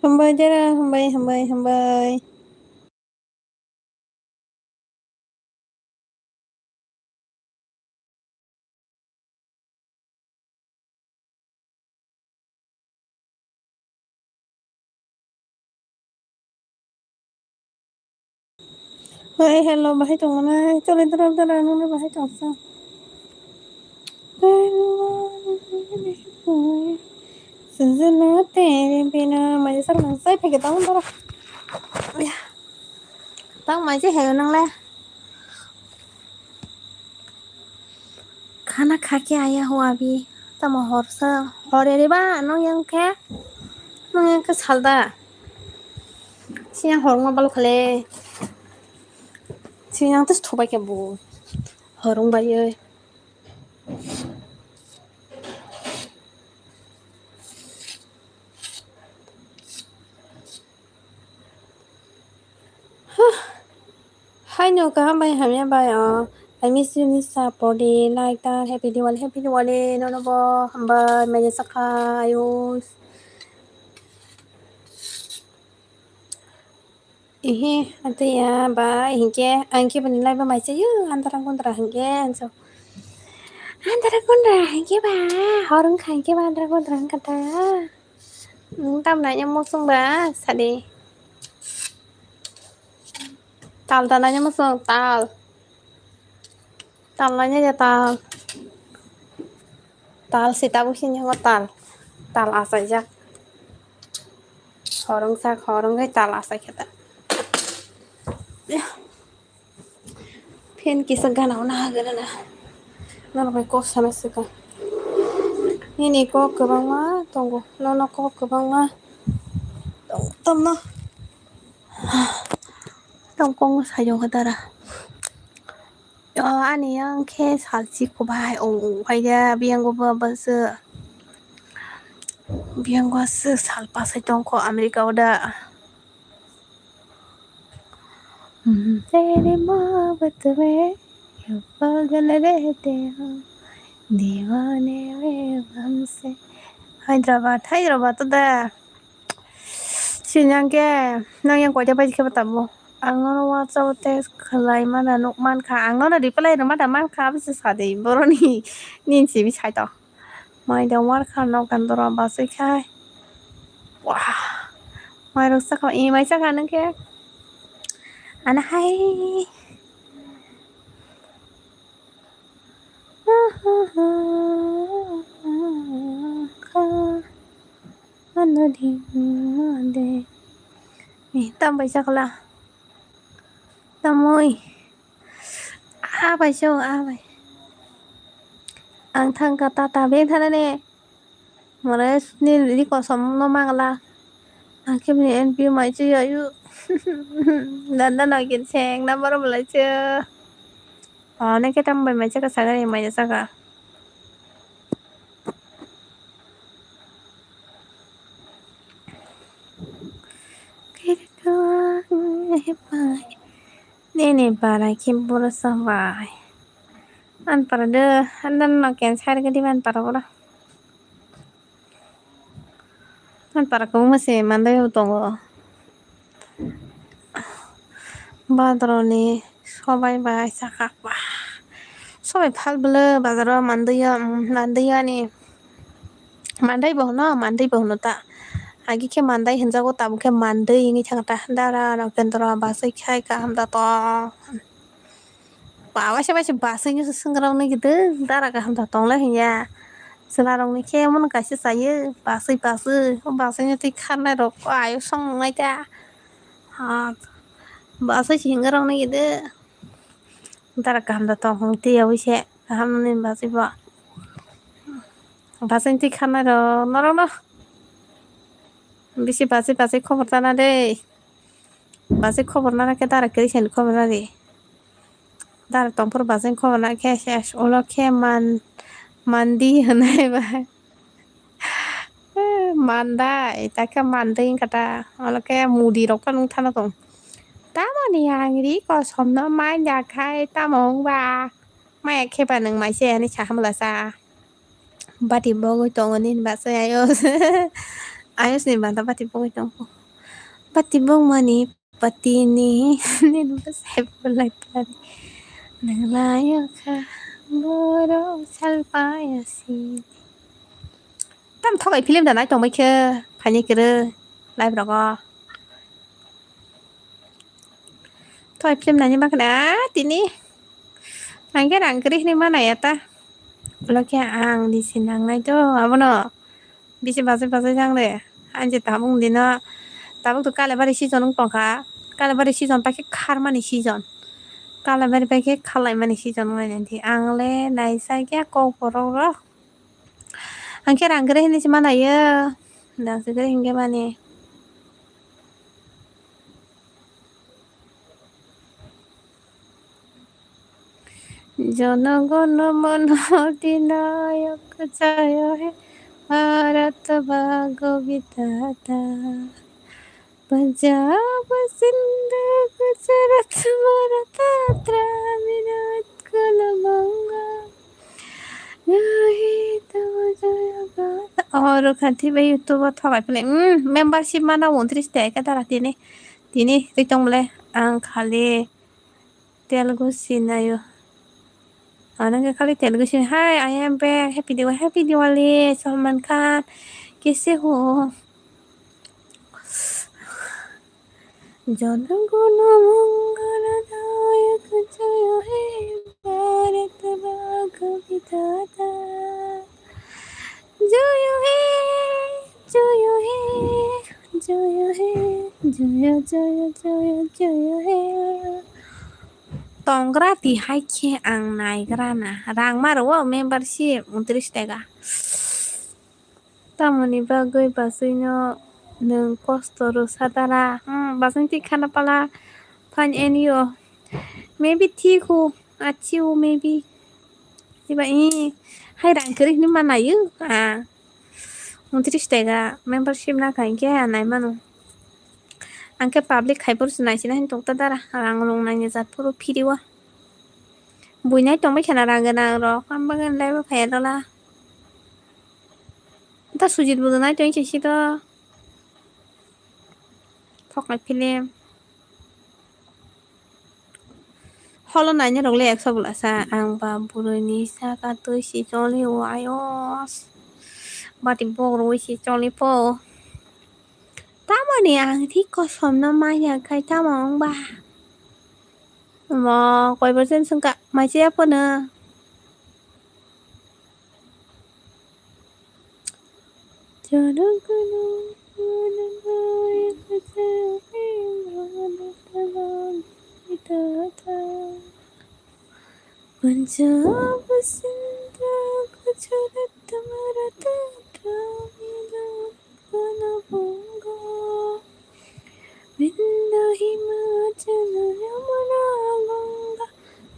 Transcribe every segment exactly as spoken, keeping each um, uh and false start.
Hambai dera, hambai, hambai, hambai. Hoi, hello, bahai tongmani. Chole dara dara, nuna bahai tongsa. Sujana tere bina, mai sar mang sai phege tang dara. Ya. Tang mai se hayo nang le. Khana kha khe aya ho abi. Tamo hor sa, hor ere ba, nung yang khe. Nung yang khe salda. Siya hor ma balu khale. Siya tus thobai khe bu. Horung bai oi. Haino kaham bai hamya bai o. I miss you, Nisa, Podi, like that, happy Diwali, happy Diwali, nono bo hambai, mene sakha, ayus. Ihe, ante ya, ba, hinke, angke bani lai ba mai se, yo, antara kundra hinke, anso. Antara kundra hinke ba, horong kha hinke ba, antara kundra hinke ta. Nung tam nanya mosong ba, sadi. Tal ta nanya mosong, tal. Tal nanya ya, tal. Tal sita busi nyango tal. Tal asai jak. Horong sak, horong gai tal asai kata. Phen kisa gana ona hagana na. Nono bai kok sana sika. Nini kok kwbangma tongo. Nono kok kwbangma tongo. Tomno. Tong kong sayong ka dara. O ani yang khe salchi kubai o, o, hai ya, biyango ba, ba se. Biyango se sal pasai tong ko America o da. Tere mohabbat mein yo pagal rehte ho, deewane mein bham se. Hyderabad, Hyderabad to da. Sinang ke, nang yang koita pai khe bata bo. Ang nono WhatsApp o text khlai mana nuk man kha. Ang nono reply rw mata man kha, aboni se sa de boroni nin simi sai to. Mai de war kha nok dan doro basui khai. Wah. Mai rok sakha, i mai sakha nang khe. Ana hai. Ano di mande. Ni tam bai sakla. Tamoi. A bai so, a bai. Ang thang ka tata beng thana ne. Mare ni, ni kosom no mangla. Ang khe bini N P O mai chu yayu. Danda no kin seng number bolai chu. One ke tam bai mai chaka saga ni mai chaka. Nini bara khe boro sa bai. An para de, an dan no ken sar gadi ban para bora. An para ko mase mandai tongo. Badroni sobai bai sakha ba. Sobai phal bwle bazaro mandai ya, mm, mandai ya ni. Mandai bo hwno, mandai bo hwno ta. Agi khe mandai hinjago, tabuk khe mandai wngwi thangkha ta. Dara no kendra basai khai kaham da tong. Ba waisa waisa basai no se swngrok nai gede, dara kaham da tong lai hinya. Chwla rok ni khe omo no kaisa chaio, basai basai. O basai no twi kharnai rok ayo song nai ta. Ha, basai se hinga rok nai gede. Dara kaham da tong hwn twi yawi se. Kaham ni basai bo. Basai twi kharnai rok norok no. Bisi basai basai khobor tana de. Basai khobor nana khe dara kwrwi sani khobor nadi. Dara tongphuru basai khobor na khe ses ulo khe man, mandi hwnai bai. Mandai, ta khe mandai wngkha ta. Ulo khe mudi rok phano wngthana tong. Tamoni ang ri kosom no manya khai tamo wngba. Maya khe ba nwng mai se ani sa hamla sa. Bati bogwi tongo nini basai ayo. Ayos ni banda bati bogwi tongo. Bati bongmani patini nini bwsai bulai pari. Nang layo kha borok salpaya sini. Tam thokai film da nai tongbai khe phaini kwrwi live rogo. Thokai film nani bakna tini. Nangkhe rang kwrwi hwnwi mana ya ta. Ulo khe ang ni se nangnai do abono. Bisi bajai bajai jang de. Ang je tabuk dino, tabuk to Kalabari season wng tongkha. Kalabari season paikhe kharmani season. Kalabari paikhe khalaimani season wng nai di. Ang le naisakya kok borok rok. Ang khe rang kwrwi hinwi se manayo. Rang se kwrwi hinkhe mani. Jono gono mono dinayok jaya he Bharat bhago vidhata. Punjab Sindh Gujarat Maratha Dramina Utkala Banga. Yahi tamo jaya gata. Oh, rukha thibai YouTube o thokai pele. Hmm, membership mana untris te ka dara tini. Tini ritong bole ang khali Telugu sinayo. Ano ke khali Telugu sin. Hi, I am back. Happy Diwali. Happy Diwali, Salman Khan. Kaise ho? Jana gana mangala dayaka jaya he Bharat bhaga vidhata. Jaya he, jaya he, jaya he, jaya, jaya, jaya, jaya he. Tongra tihai khe ang naigra na. Rang ma rwo membership untris tega. Tamoni bagwi bachwino nwng kosto rwsa dara? Hmm, bachwini twi khana pala phan anio. Maybe thik hu, achi hu, maybe. Iba i hai rang kwrwi hwnwi manayo. Ah. Untris tega membership na kha hinkhe ah nai mano. Ang khe public khai phuru se naisina hin tokta dara. Rang rung naini jat phuru phiri o. Buinai tongbai khana rang gwnang rok. Ang bagwi live o phaiya dola. Ta Sujit bo nai tong se sito. Thoknai film. Holo naina rok le ekso bwlasa ang ba bwrwi ni saka twi si choli o ayos. Bati bok rwi si choli po. Tamoni ang thik kosom no manya khai tamo wng ba. Mo koi percent swngkha mai se ya phano. Punjab Sindh Gujarat Maratha Dramina Utkala Banga Vindhya Himachal Yamuna Ganga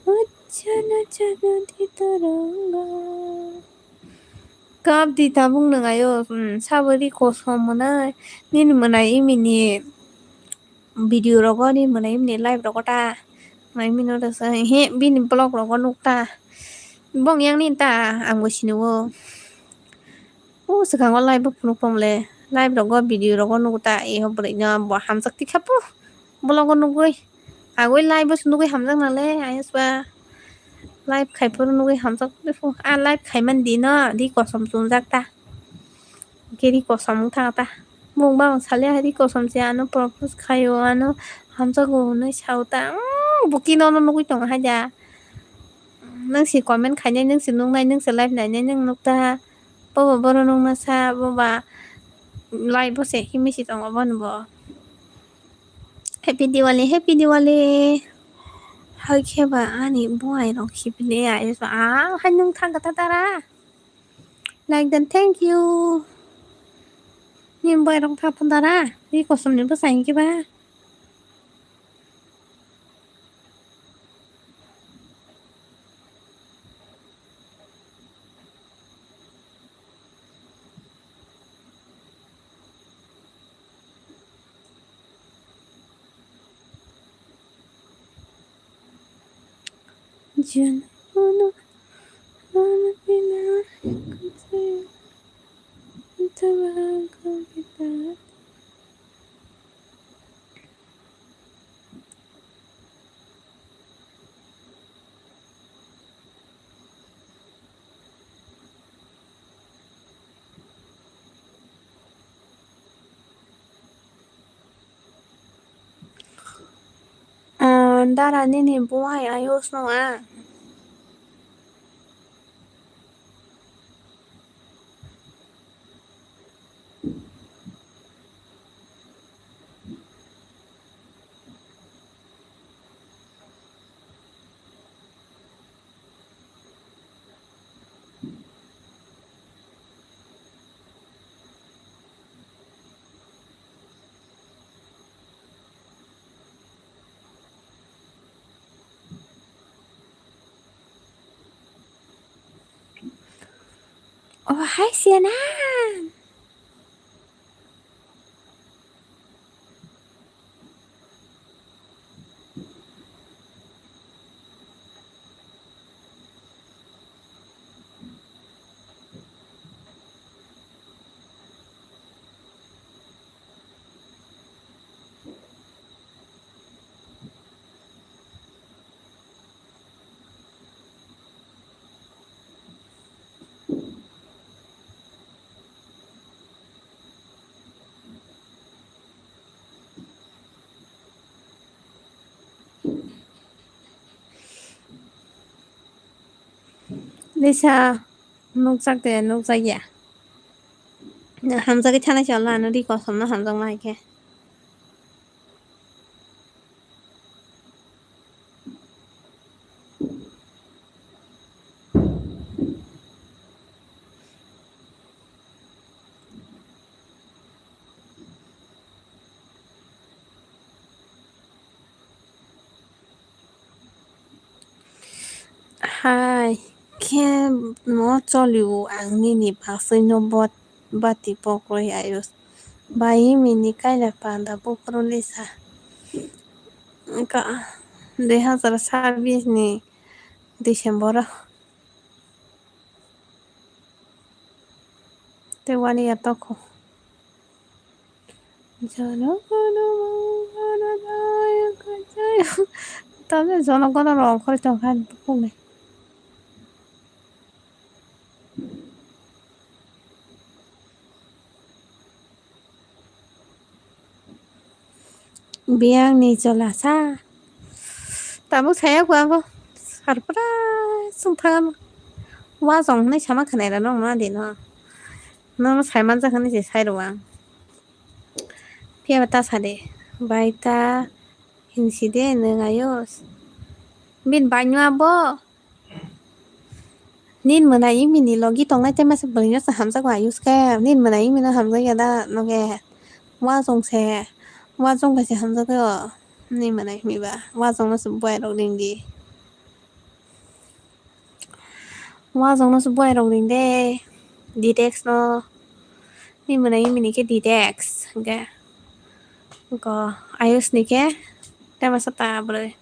Ujjala Jagati Taranga. Kap di tabuk nwng ayo, hmm, sabari kosom mwnai. Nini mwnai imini video rogo, nini mwnai imini live rogo ta. Mwnai imino rwsa, he, bini vlog rogo nuk ta. Bong yang ni ta, ang bo sini o. O swkang o live bo phunuk tong le. Live rogo video rogo nuk ta, e ho bwrwi no bo hamjak tikha po. Vlog o nugwi. Agwi live bo se nugwi hamjak nang le, ayos ba. Live khai phuru nugwi hamjak le phu. A live khai man di no, di kosom chumjak ta. Khe di kosom wng thang ta. Mung bang sali hai di kosom se ano propose khai o, ano hamjak o hwnwi sa o ta. Umm, bo kino no nugwi tongo hai da. Nang si comment khainai, nang si nuknai, nang si live nainai, nang nuk ta. Bobo boro nukna sa, boba live bo se himwi si tongo bono bo. Happy Diwali, Happy Diwali. Hai khe ba ani buai rok sibili ai so, ah, hai nung thang kata tara. Like dan, thank you. Ni buai rok thang tara. Ni kosom ni bwsai khe ba. Jana mana mana pina kuchi. Ah, dara nini buai ayos no ah. Oh, hai, Sienna. Lisa, nukjak de, nukjak ya. Hamjagwi thanai se wala, ano ri kosom no hamjakma hai khe. Hai khe no cholio ang nini bagwi no bot-, bati pokroi ayos. Bai mini kaila panda buphuru Lisa. Wngkha dui hazar sabis ni December o. Tei wani ya toko. Jono gono mangano daya kajaya. Tamo jono gono rong khori tong kha bukhuk ni. Biyang ni chola sa. Tabuk saya ko abo. Surprise sung thang. Wajong hinwi sama khwnaira nong ma di no. Nono sai manjak hinwi se sai rw ang. Phiya ba ta sa de. Bai ta hinsi de nwng ayos. Bini bai no abo. Nini mwnai imini logi tongnai tei masa bwrwino se hamjakgo ayos khe. Nini mwnai imino hamjakya da noge. Wajong se. Wajong bai se hamjakgo. Nini mwnai imi ba. Wajongno se buai rok ring di. Wajongno se buai rok ring de. Ditex no. Nini mwnai imini khe Ditex. Hwnkhe. Ko ayos ni khe. Tei masa ta bwrwi.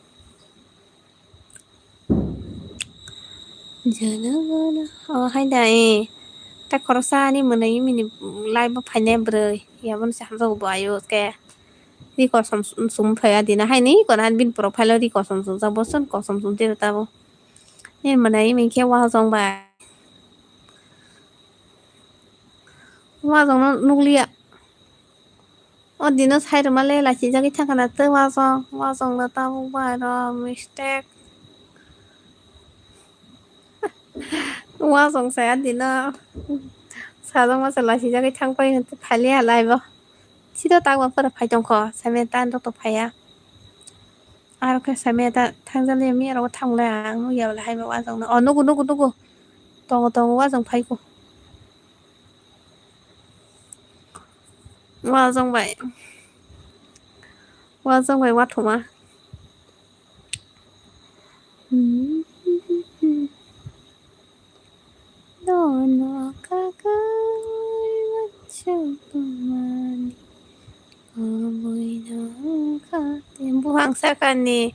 Jana gana. Oh, hai da, eh. Ta khoroksa ani mwnwi mini live o phainai bwrwi. Yaboni se hamjago bo ayo ke. Ri kosom sum, sum phai adina hai ni kono bini profile o ri kosom sumjak bo chwng kosom sum tiro tabo. Ni mwnwi mini khe wahajong bai. Wahajong no nukliya. O dino sai rwma le lachijagwi thangkha na tei wajong, wajong no tabuk bai rw mistake. Wajong sai a dino sajak masa lachijagwi thang pai hwn tei phai liya live o. Sida tak bo phai tongkho, samya ta rok to phaiya. Aro khe samya ta thangjak liya miya rok thang le ang nukya bwle hai bo wajong no. O nugo, nugo, nugo. Tongo, tongo, wajong phaikho. Wajong bai. Wajong bai wathoma. Dono kakai wachu tumani. Oboi no kate. Buhang sakani.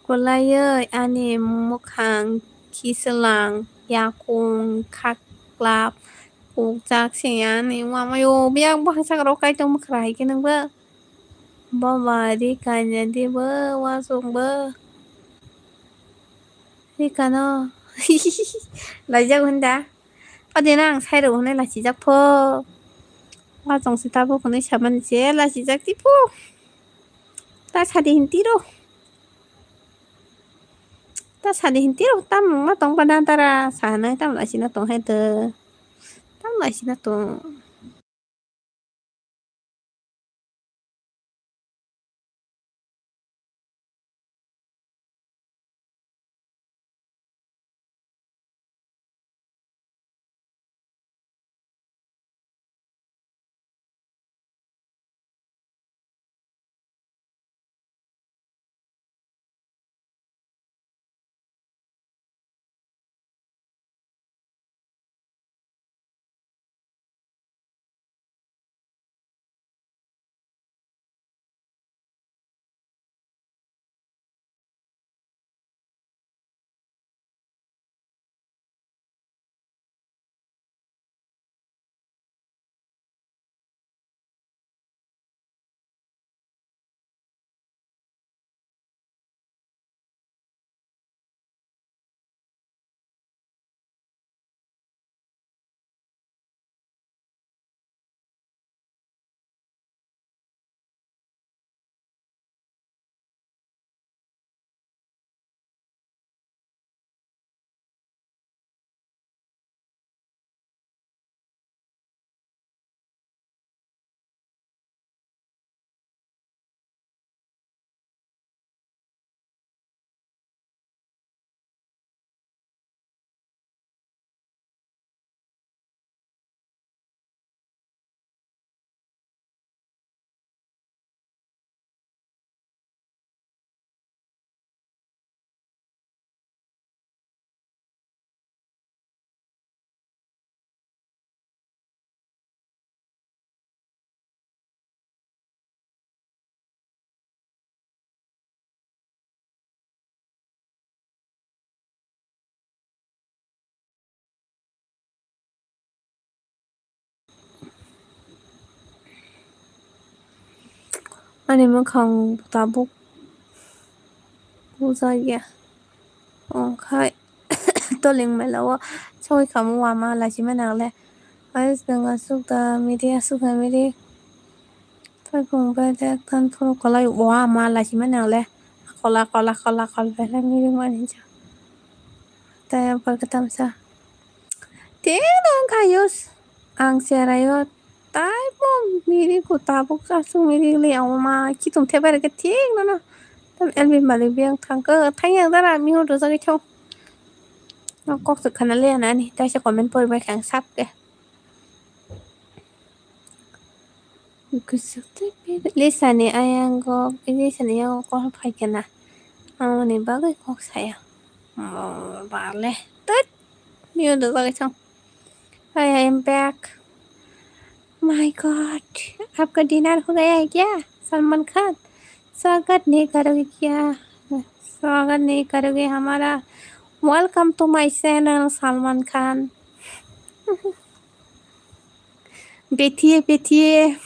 Kwlaiwi ani mwkhang khichwlang, yakung, khaklap, Ukjak se ani wamayo biyak bwkha saka rok kaitor mwkhra hai khe nungba. Baba ri kanya di bo wasung bo. Ri kano. Laijak hwn da. Ode na ang sai rw hwnwi lachijak pho. Wasung se tabuk hwnwi samani se lachijak di pho. Ta sadi hinti ro. Ta sadi hinti ro tam ma tong pa dan tara sa hwnwi tam lachina tong hai tw. Tam lachina tong. Ani mwkhang tabuk bujakya. Ongkhai toling mela o soi khamu wama lachima nangle. Ais dang asuk da miri asuk da miri. Taiphung bai dek tan phuru kolai wama lachima nangle. Kola kola kola kol bela miri mani ja. Tei bar khe tamsa. Tei dong khayo ang cherayo. Taibo miri ko tabuk asuk miri le wama khitung thebai rwkhe thik nono. Tam L B malik biyang thangkhe thang yang dara mihur rwjagwi thang. Nok kok se khana le ani taisa comment pori bai kha ang sap khe. Gusuk tei peri Lisa ni ayango, Lisa ni yango kok phai khe na. Amoni bagwi kok saya. Mo bale. Tet. Mihur rwjagwi thang. Hi, I am back. My God, आपका डिनर हो गया है क्या, सलमान खान? स्वागत नहीं करोगे क्या? स्वागत नहीं करोगे हमारा? Welcome to my channel, Salman खान। बैठिए, बैठिए।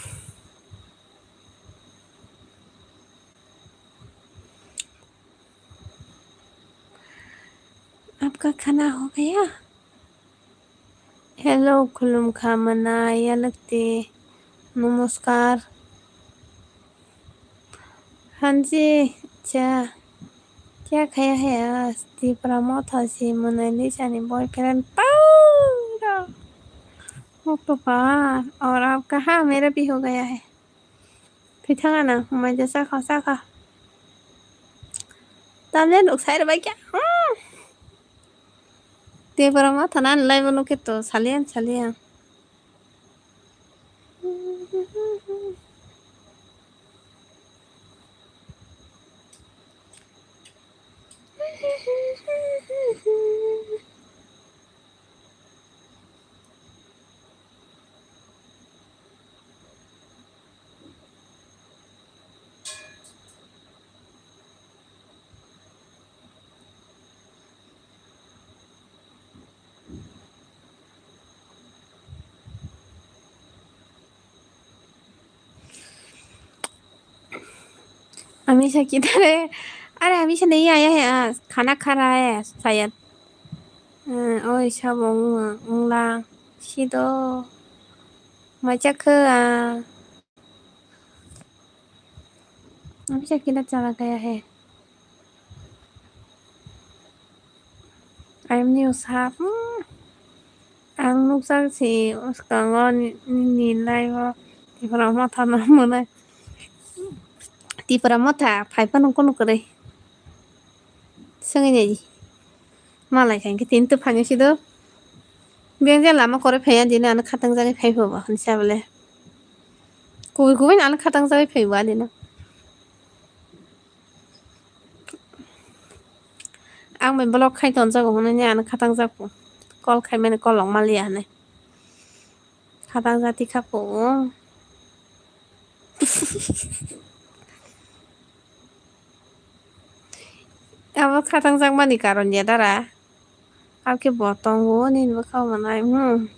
आपका खाना हो गया? Hello, khulumkha mwnai yalwkti. Namaskar. Hanji, cha. Kya khaya hai aaj? Tipra Motha si mwnai Lisa ni boyfriend. Paura. Mukto pa. Aur aap kaha? Mera bhi ho gaya hai. Phithanga na, humai ja sakha, sakha. Tamle nuk sai rwbai kya? Hmm. Tipra Motha nani lai bo nuk khe to saliyan, saliyan. Ami sakitare, are ami sa nei ya ya ya, khana khara ya, sayad. Eh, oi sabo wngma wngla, sido. Macha khe a. Ami sakina chala kaya he. Ayam ni usa, hmm. Ang nukjak si uskango ni, ni, ni live o Tipra Motha no mwnai. Tipra Motha phai phano kunu kwrwi. Swngwi nai di. Malai kha hwnkhe tini to phaino sido. Beng je lama kore phaiya dini ano khatang jagwi phai phobo hinsa bole. Kubui kubui ano khatang jagwi phaibo adino. Ang bai block khai tonjago hwnwi ani khatang jakpo. Call khai mani call rok maliya hwnwi. Khatang jati kha po. Abo khatang jakmani karon ya dara. Abo khe bo tongo nini bwkha manai. Hmm.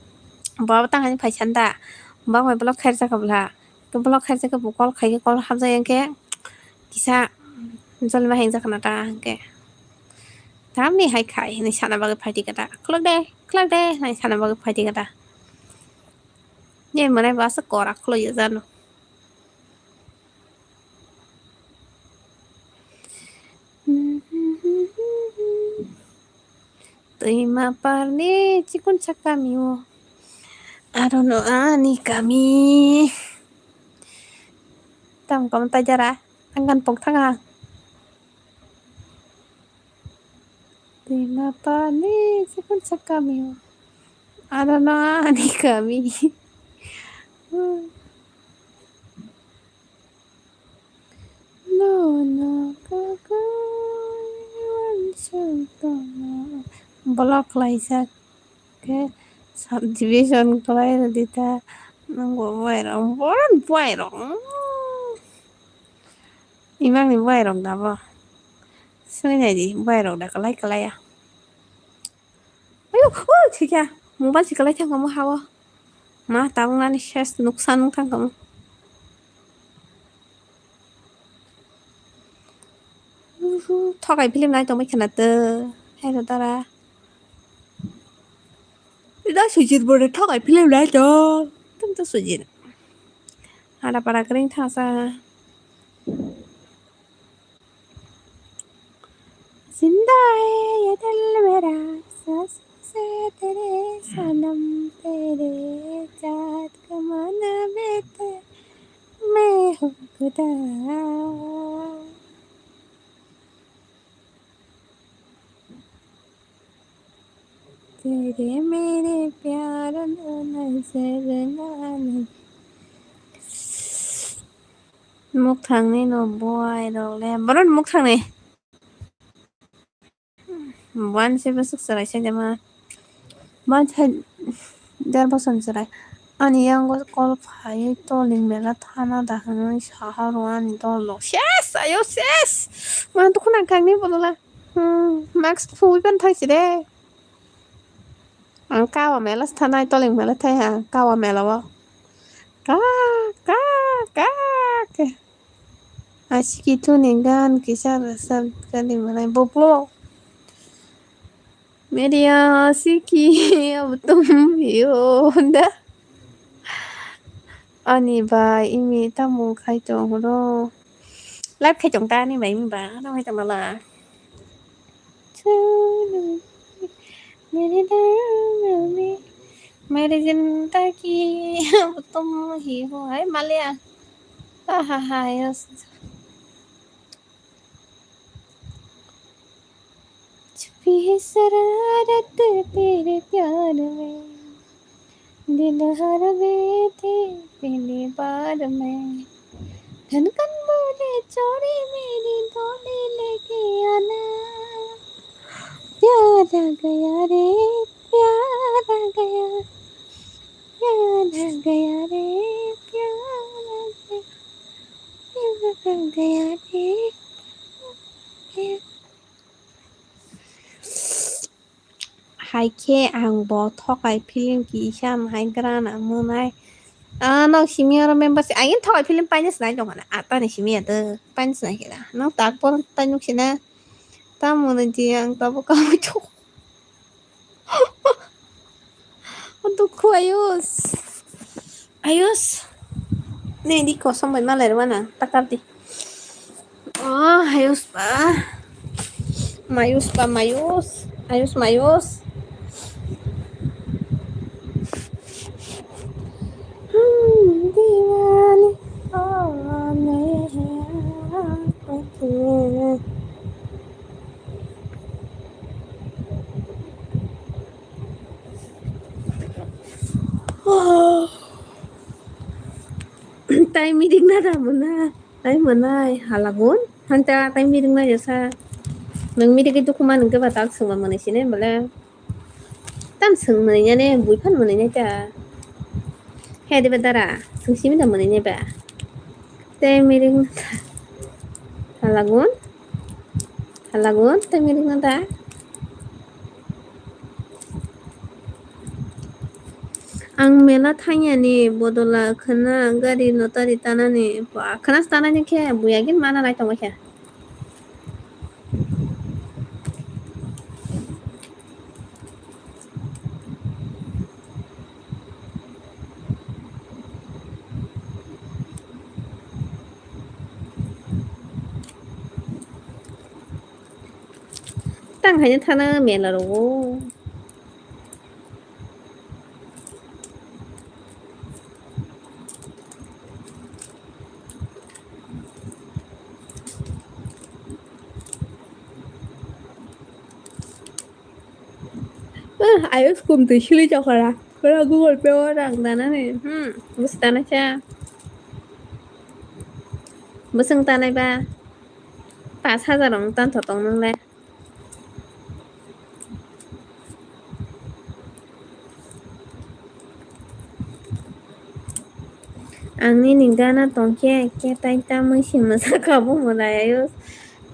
Bo abo tang ani phai sanda. Bo bai block khai rwjakha bwla. Block khai rwjakha bo call khai call hapjak yang khe. Kisa jolma heng jakna ta hwnkhe. Tamni hai khai hinwi sana bagwi phaidi kata. Khulok de, khulok de hinwi sana bagwi phaidi kata. Ye mwnai bo aswk kora khulok ya jano. Twima parni chikon sakami o. Arono ani kami. Tam kam ta jara. Angkan pok thanga. Twima parni chikon sakami o. Arono ani kami. No, no, kaka, wansuk tongma. Block laijak khe subdivision khlai rwdi ta. Nangbo boy rok, boron boy rok. Imangni boy rok da bo. Swngwi nai di, boy rok da kwlai kwlai ya. Ayo, oh, thikya. Mobile si kwlai thang kamo hawo. Ma, tabuk nani ses nuksa nung thang kamo. Uhu, thokai film nai tongbai khana to. Hai ro dara. Ida sujit bore thokai film nai to. Tum to sujit. Hada para kring thasa. जिंदा है ये दिल मेरा, सांसों से तेरे सनम, तेरे इजाद का माना बेहतर, मैं हूँ खुदा। तेरे मेरे प्यार ना नजर ना लगे। Mukthangni no buai rok le. Boron mukthangni. Buan se bwswk chwrai se jema. Buan se der boson chwrai. Ani yango call phaiwi toling mela thana da hwnwi saha rw ani dol rok. Ses! Ayo ses! Ma dukhu nang kangni bodola. Hmm, mask phuwi pan thai si de. Ang kawa mela se thanai, toling mela thai ha, kawa mela o. Ka, ka, ka, ka. Asiki tuni gan kisa rwchap kali manai bublo. Media asiki, ab tum hi ho da. Ani bai imi tamo khai tong ro. Live khai tong ta ani bai imi ba, ano khai tong la. मेरी जिंदगी अब तुम ही हो, है माल्या। आहा हा, yes। छुपी है शरारत तेरे प्यार में, दिल हर गए थे पहली बार में। धड़कन बोले छोरी मेरी डोली लेके आना। प्यार आ गया रे, प्यार आ गया, प्यार आ गया रे, प्यार आ गया, प्यार आ गया रे, प्यार। Hai khe ang bo thokai film kisa hai grana mwnai. Ah, no simi oro membership. Ayen thoi film paina sinai dong na. Ah, tani simi ya de. Paina sinai kira. No tak por tai nuk sina. Tamo na ji ang tabo kami to. Dukhu Ayus. Ayus. Ne di kosom bai malai rwana. Takar di. Oh, Ayus pa. Mayus pa, Mayus. Ayus, Mayus. Hmm, diwani. Oh, ne. Tai meeting na da mwnai, tai mwnai halagun. Hanta tai meeting na jasa. Nang meeting itu kuma nang keba tak sungma mwnai sini bole. Tam sung mwnai ne, bui phan mwnai ne ta. He de ba dara, sung simi da mwnai ne ba. Tai meeting na da. Halagun. Halagun, tai meeting na da. Ang mela thangya ni bodola khwna gari notari tanani, ba khwna tanani khe buya gin mana nai tongma khe. Tang haino thana mela rogo. Ah, ayo skum twi sili chokora. Kora Google Pay o rang dana ni. Hmm, bwswk tanai cha. Bwswk tanai ba. Pas hajar rong tan tho tong nang le. Ang nini gana tongkhe, khe tai tamwi se mwsa kha bo mwlai ayus.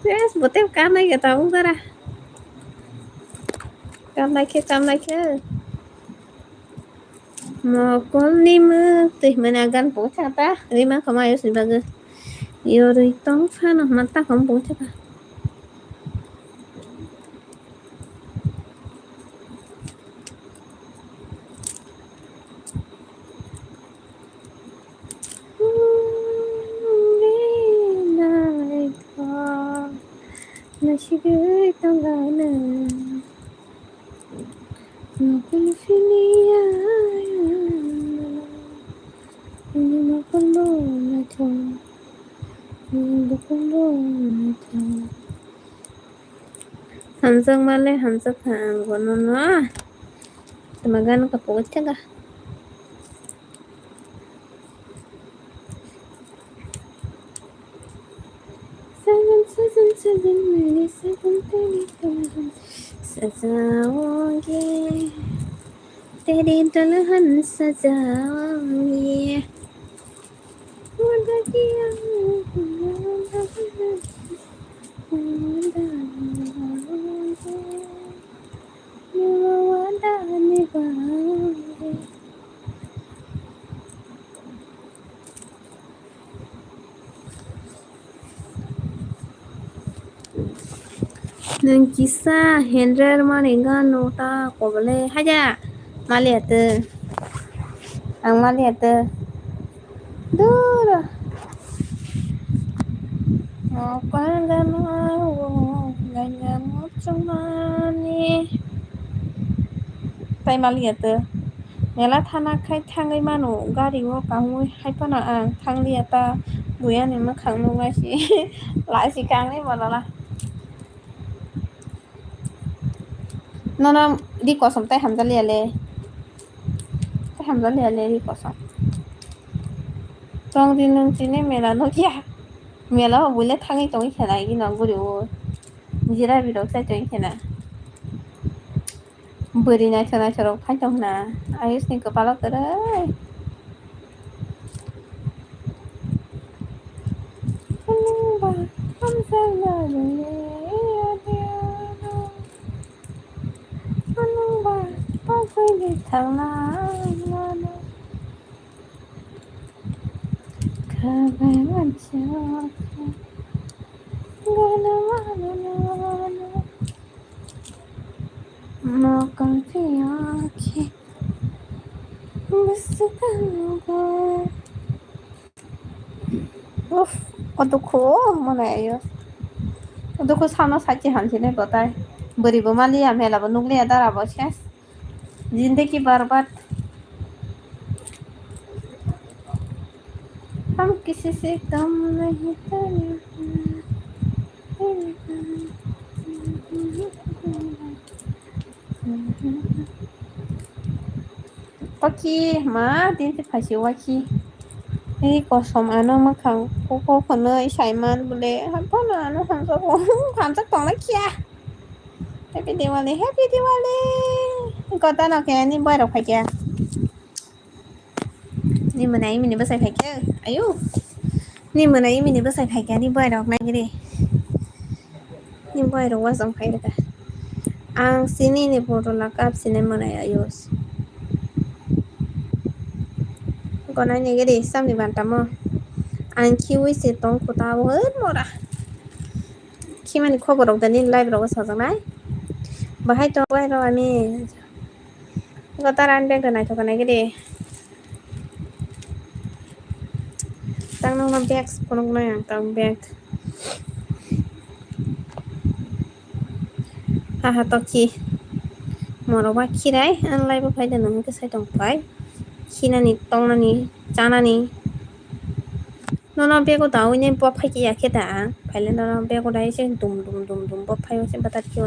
Yes, bote kamnai khe tabuk dara. Kamnai khe, kamnai khe. Mokolni mwk twi hwnmani a gan bo chata, rima khama ayus ni bagwi. Yorwi tong phano hwnma ta khama bo chata. Nasigwi tonglaina. Nokol phiya. Nini nokol bo naithok. Nini bokol bo naithok. Hamjakma le hamjakha ang bono no. Tama gan ka pogwi thanga. Sajan, sajan, sajan, mere sajan, tere dulhan sajaonge. Tere dulhan sajaonge. Nwng kisa handler mani gano ta kobole haja maliya tw. Ang maliya tw. Dura. Nokar gana o gana muchungmani. Tai maliya tw. Mela thana khai thangwi mano, gari o kangwi hai phano ang thangliya ta, buyani mwkhang nugwi si laisi kangni bolala. Nono ri kosom tai hamjaliya le, tai hamjaliya le ri kosom. Tong di nwng chini mela nukya, mela o buile thangwi tongwi khela ino guri o, jira birok chai tongwi khela. Bwrwi naithok naithok rok phai tong khna, ayus ni kwpalo kwrwi. Phunukba hamjakna rwngni adiano. Phunukba bagwi di thangna mano. Mokol phiyokhe bwswk ang nugo. Uff, o dukhu mwnai ayo. O dukhu samno sakhe hamsinai botai. Bwrwi bo maliya, mela bo nukliya, dara bo ses. Zindagi barbad. Hum kisi se kam nahi tha. Oki ma din se phaisi waki. Ei kosom ano mwkhang kuku khwnwi saiman bole. Haphano ano hamjak, hamjak tongna kiya. Happy Diwali, Happy Diwali. Kota no khe ni boy rok phaikya. Ni mwnai mini bwsai phaikya. Ayu. Ni mwnai mini bwsai phaikya ni boy rok nai giri. Ni boy rok wasong phai rwkha. Ang sini ni photo na kap sini mwnai ayus. Gonai ni giri samni bantamo. Ang khiwi se tong kota bo mora. Khimani khobor rok da nini live rogo sajaknai. Bahai tong bahai rok ani. Gotar ani bag da naithok nai gidi. Tang nokno bag phunuknai ang tang bag. Aha to khi. Morok ba khirai ang live o phai da nang khe sai tong phai. Khinani tongnani chanani. Nono bego daui ne bo phai ya khe da ang. Phaile nono bego dai se dum dum dum dum bo phai se batat khe.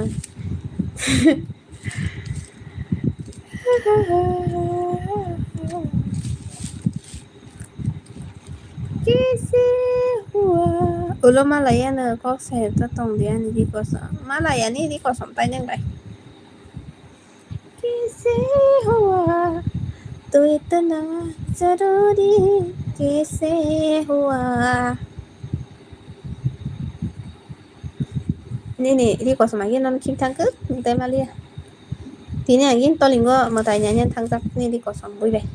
Kisi hua. Ulo malaya no kok sai ta tong dia ni di kosom. Malaya ni di kosom tai nang dai. Kisi hua, tu itna zaruri kisi hua. Nini ri kosom agin non khim thangkuk, ntai maliya. Tini agin tolingo matai nyanyan thangjak ni ri kosom bui bai.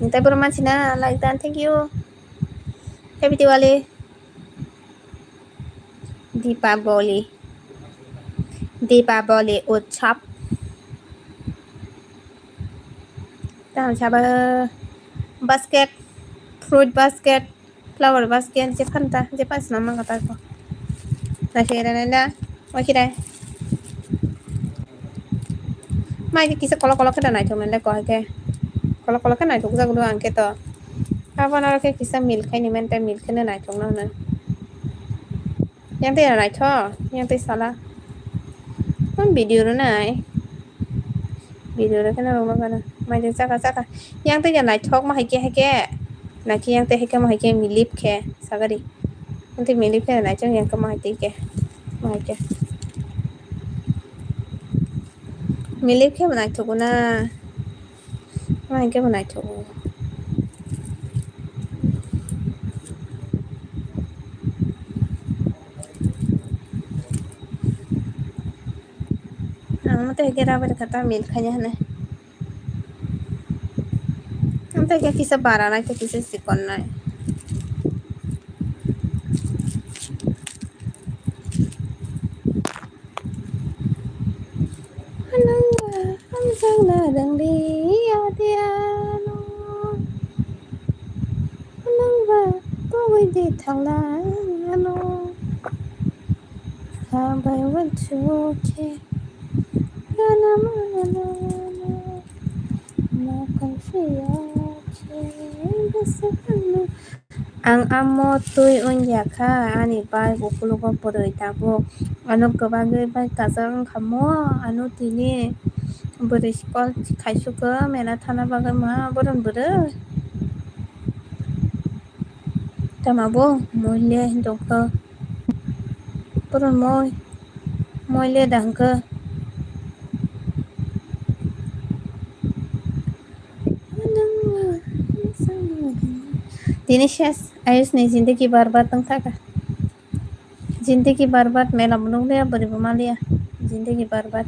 Ntai boro manchina like dan, thank you. Happy Diwali. Deepavali. Deepavali Utsav. Tamo sabo basket, fruit basket, flower basket, je phanta, je phanta swnam mangkha tako. Naisai rwnai da, wakirai. Mai kisa kolok kolok khe naithok nai le kohai khe. Kolok kolok khe naithok jak do ang khe to. Abono khe kisa milk khaini menta milk khe naithok no hwnwi. Yang tei naithok, yang tei sala. Ang video rwnai. Video rw khe norok nukha na. Mai tei chakha chakha. Yang tei naithok ma hai khe hai khe. Naikhe yang tei hai khe ma hai khe milip khe sagari. Yang tei milip khe naithok yang khe ma hai tei khe. Ma hai khe. Milip khe bo naithok na. Ang khe bo naithogo. Ang tei khe rubber kata milk khaina hwnwi. Ang tei khe kisa bara nai, tei kisa sikon nai. Nangba hamjakna rwngdi adiano. Nangba tongwi di thangna ano. Habai wansukhe gana manano. Mokol phiyokhe bwswk ano. Ang amo twi wngya kha, ani bai ukulugo bwrwi tabuk ano kwbangwi bai kajak wngkha mo, ano tini bwrwi call khaisukgo mela thana bagwi ma boron bwrwi. Tama bo moi le dongkha, boron moi, moi le dangkha. Tini ses, Ayush ni zindagi barbad wng thaka. Zindagi barbad mela munuk liya, bwrwi bo ma liya. Zindagi barbad.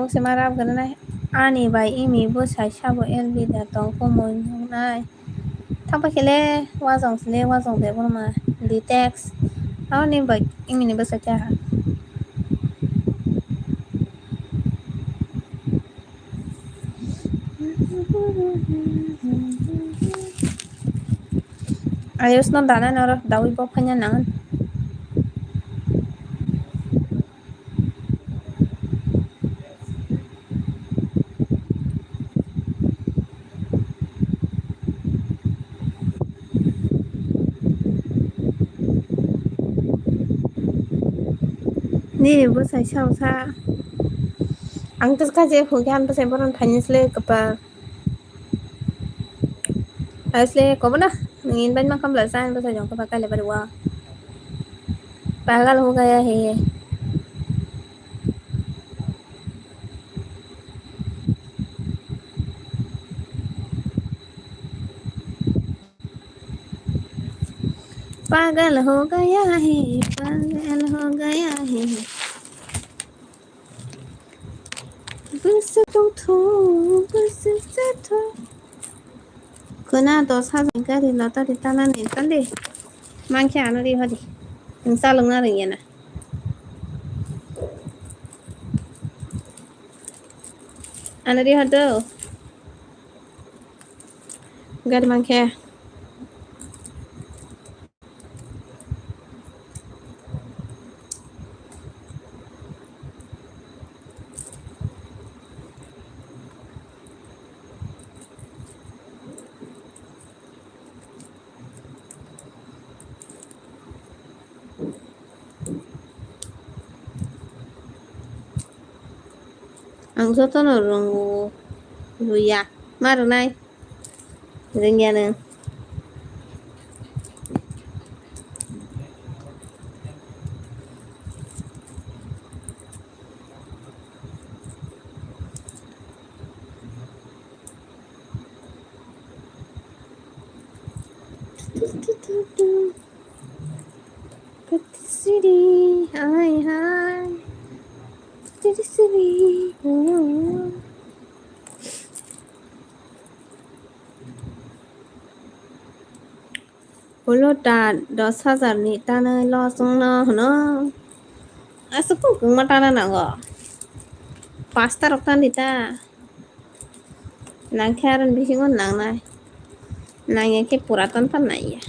Bokse ma rap gwnanai. Ani bai imi bwsai sabo L B da tong kumui nuknai. Thangpa khele wajong sile wajong de bono ma ditex. Ani bai imi ni bwsai kya ha. Ayos no dana noro dawi bo phanya nangan. Nini bwsai sao sa. Ang to kaje phunke ang bwsai boron phaini sle kwpal. Asle kobo na, nang invite ma khamla sa, ang bwsai jong kwpal kaile bari wa. Pagal ho gaya hai ye. पागल हो गया है, पागल हो गया है। Bwswk tongthu, bwswk chathu. Khwna dos hajar gari lottery tanani tali. Mankhe ano ri hodi. Nwng chalokna rwngya na. Ano ri hodo. Gari mankhe. Ang jotono rwngo, rwya, ma rwnai? Rwngya nwng. Patisiri, hai, hai. Patisiri. Ulo ta dos hajar ni tanwi loss wngno hwno. Aswk kung kungma tana nango. Pasta rok tandi ta. Nangkhe aroni bisingo nangnai. Nangya khe pura ton pan nangya.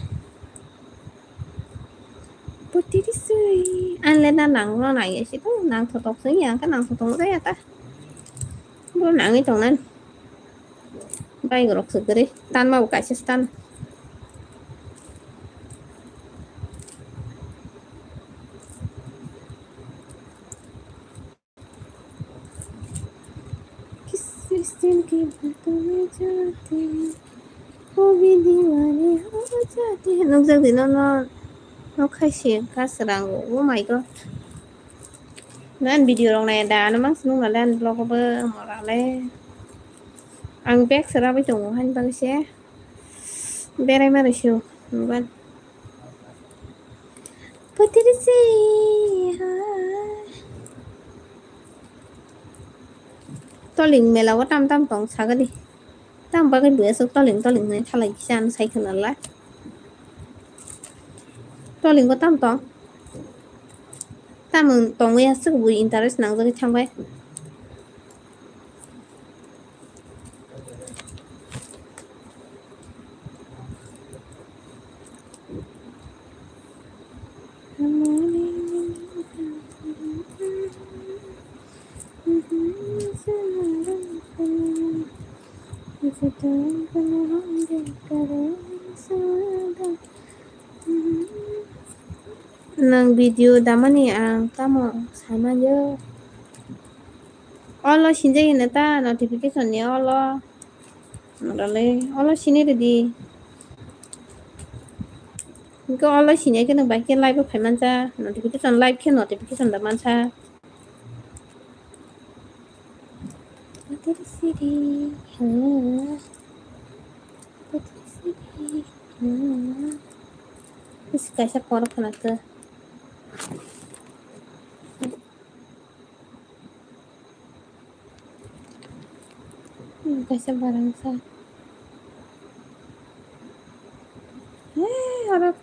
Putiri sui. Anle na nangno nangya si to nang thotok sui ya khe nang thotok jaya ta. Bo nangwi tongnan. Bai gorok sugri. Tan ma bo kaisa tan. किस दिल की बातों में जाते हैं, वो भी दीवाने हो जाते हैं. Nukjak di no, no, no khaisi kasrango. Oh my God. Nan video rok nai da, ano mang sinung na dan vlog bo mora le. Ang bag sera bai tongo, hani bagwi se. Berai ma rw sio, nuban. Patirisi, ha. Toling mela o tam tam tong sagadi. Tam bagwi buya sok toling toling nai thalai kisa ano sai khwna la. Toling bo tam tong. Tam tongwi aswk bui interest nangjagwi thangbai. Nwng video damani ang tamo saimanyo? Olo sinjak hino ta notification ni olo. Norale olo sini rwdi. Hwnkhe olo sini khe nwng bai khe live o phai mansa. Notification live khe notification da mansa. Patirisi, ha. Patirisi, ha. Is kaisa kor khna khe. Hmm, kaisa barangsa. Hei, oro.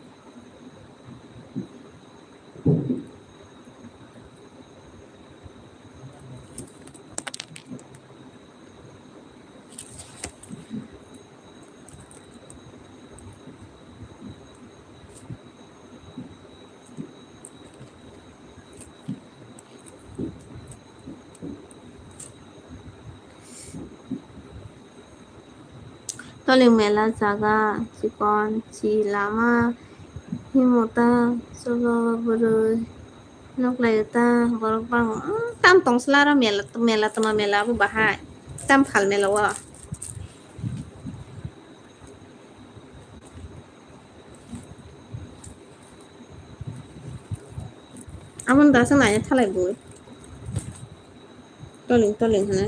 Toli mela jaga chikon chi lama himota cholo bwrwi nuklaio ta borok bang tam tong sla aro mela mela tongma mela bo bahai tam phal mela o. Amon da sang nai thalai bui. Toling toling hana.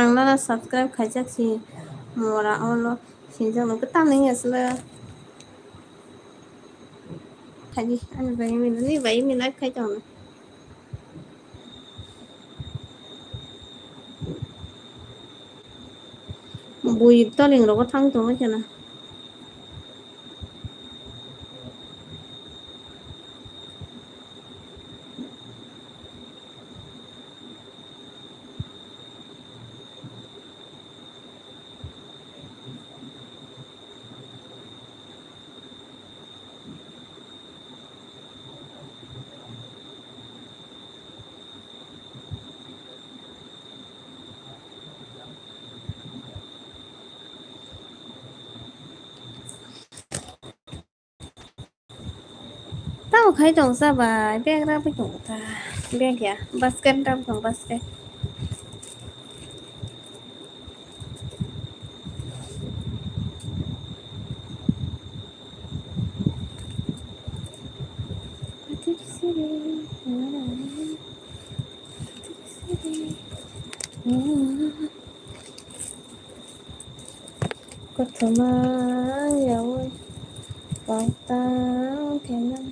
Ang nana subscribe khaijak si mora ono sinjak no kwtal ni asle. Khaidi ani bai mino ni bai mi live khai tong. Bui toling rogo thang tongwi kheno. Tamo khai tong sa bai, bag rw bai tong ta, bag ya, basket rw tong, basket. Kothoma yaui kok tang khe nang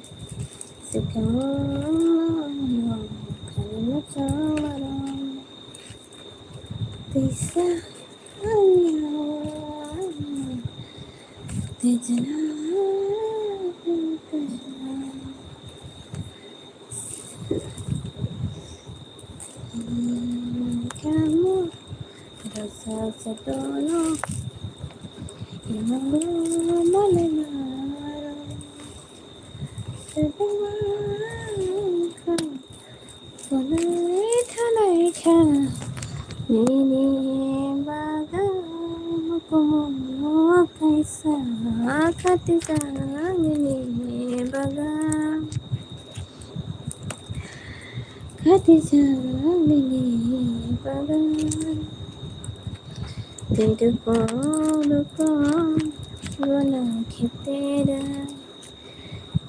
sikang nang khaini muchung maro. Teisa ani yaui tejana tejana. Kamu rasa sedono imang male maro sedang kha. Konai thanai kha nini bagwi kumo kaisa khatijak nini bagwi khatijak nini bagwi twi rwkong rwkong gana khe tera.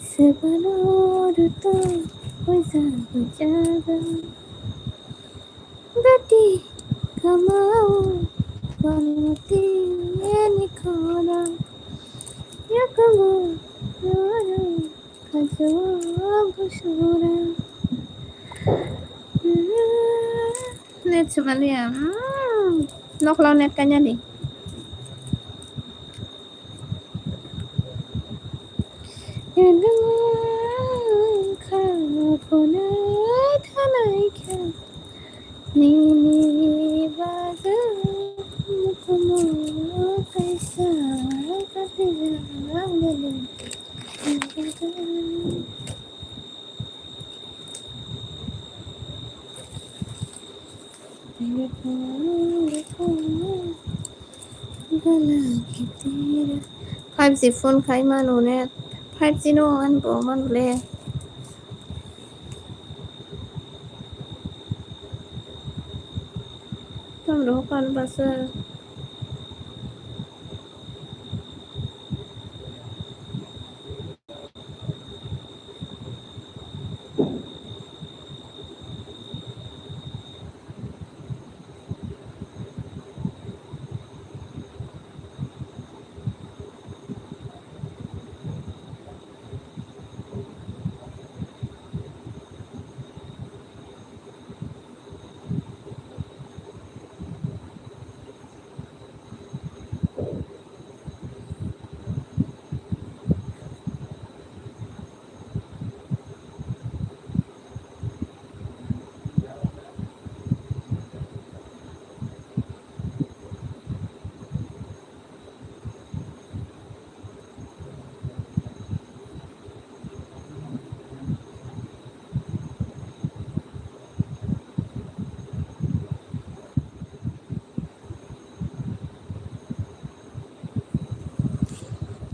Sebalo ruto puisa gujaga. Gati kamao pamati ani khora. Yakungo roro kajo gusura. Net sumaliya. Nokla net kanya di. Edwngkha konai thanai kha nini bagwi mukumu kaisa katijak nini bagwi. Gala khe Five G phone khai mano ne, five G no ang bo mano le. Tam ro kan basa.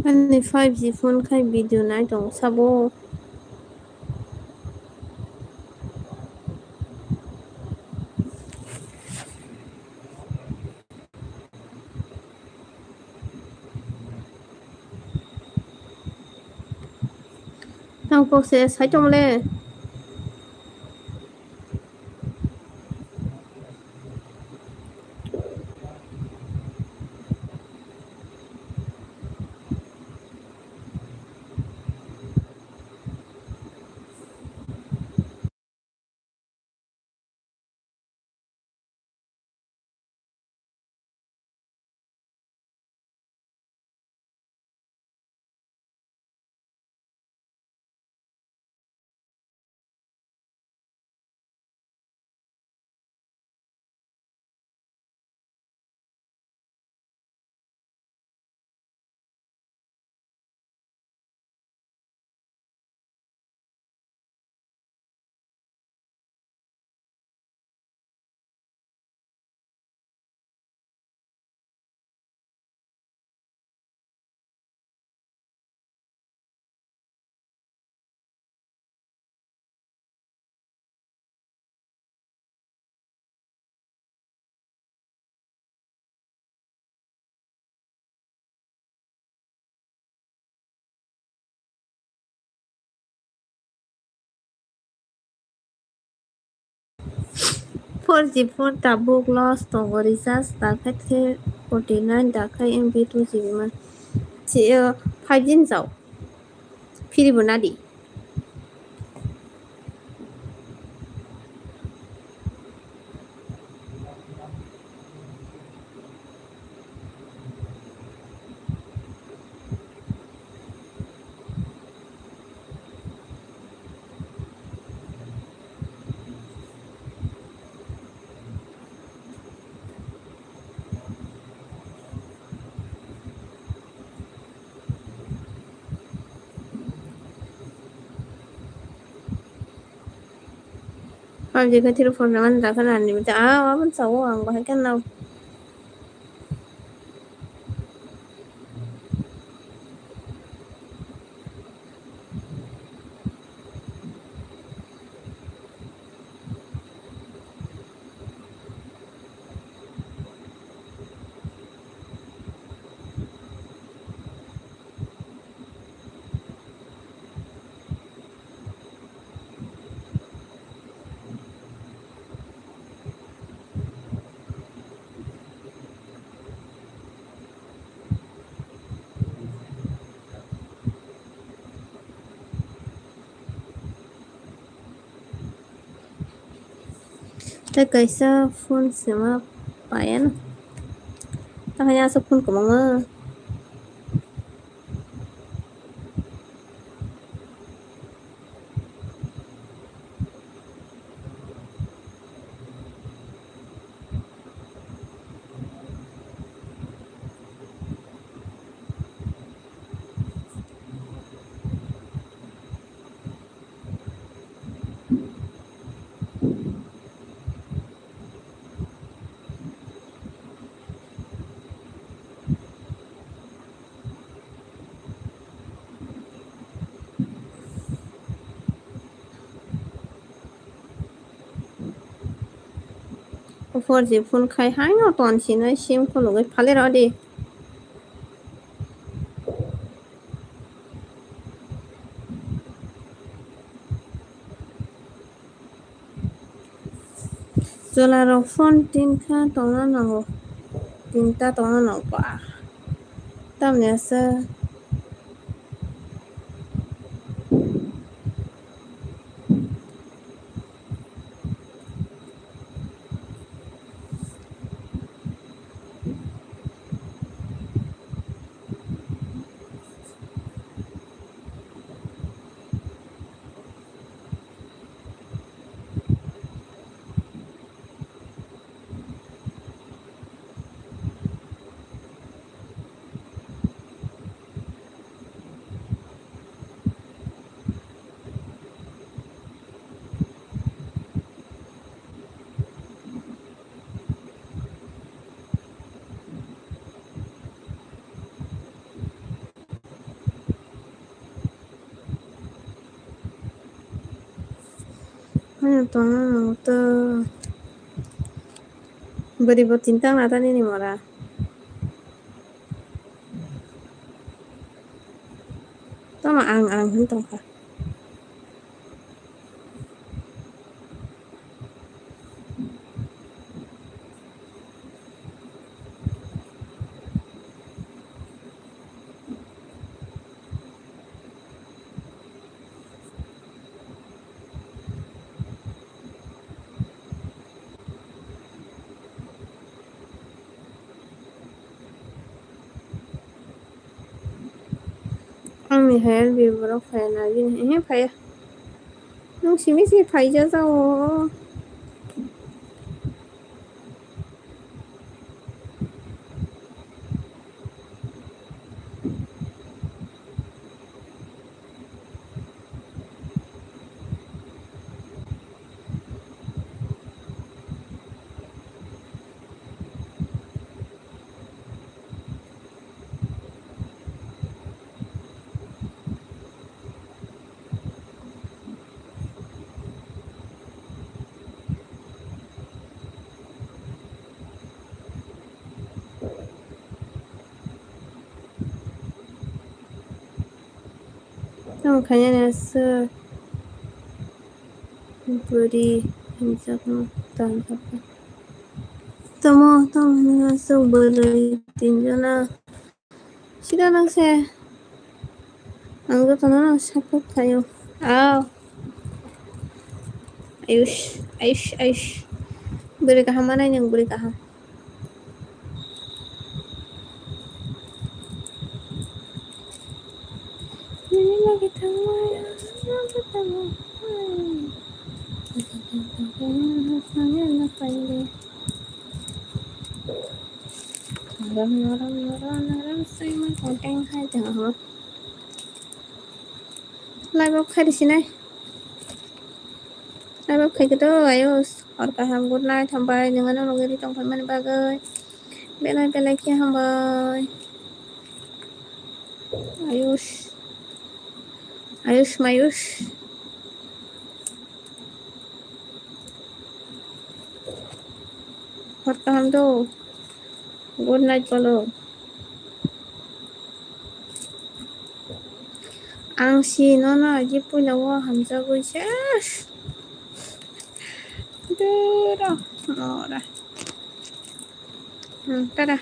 Ani five G phone khai video nai tong sabo. Tang kok se sai tong le. Four G phone tabuk loss tongo, recharge ta khe forty nine ta khe M B two G B man. Se, o, five G ni jao. Phiri bo nadi. Pabji khe three four naman da khana ani mita, ah, abon sao ang bahai kan nao. Tei kaisa phone sima paiya na. Tahai aswk phone kwbangma. Four G phone khai haino ton sinai sim khulugwi phalwi rw di. Chwla rok phone tin kha tongna nango, tinta tongna nango ba. Tamni aswk. Ano tongna nango to. Bwrwi bo tinta wngna ta nini mora. Tamo ang ang hin tongkha. Ang ni hai R B borok phai na bini hai phai. Nung simi si phai ja jao. Tamo khainani aswk bwrwi hinjakno tanjakha. Tamo, tamo hwnwi aswk bwrwi tinjana. Sida nang se. Ang jotono nang support khaio. Aw. Ayush, ayush, ayush. Bwrwi kaham manai nwng, bwrwi kaham. Nini logi thangmaya, Naram, naram, naram, naram, swi ma content hai tong ho. Live off khai di sinai. Live off khai khe to, ayos. Hor kaham, good night, hambai. Nwng ano logi ri tong phaimani bagwi. Belai belai khe hambai. Ayush. Ayush mayush. Hor kaham do. Good night bolo. Ang si nono agi puila o hamjagwi se. Dura. Nora. Hmm, tada.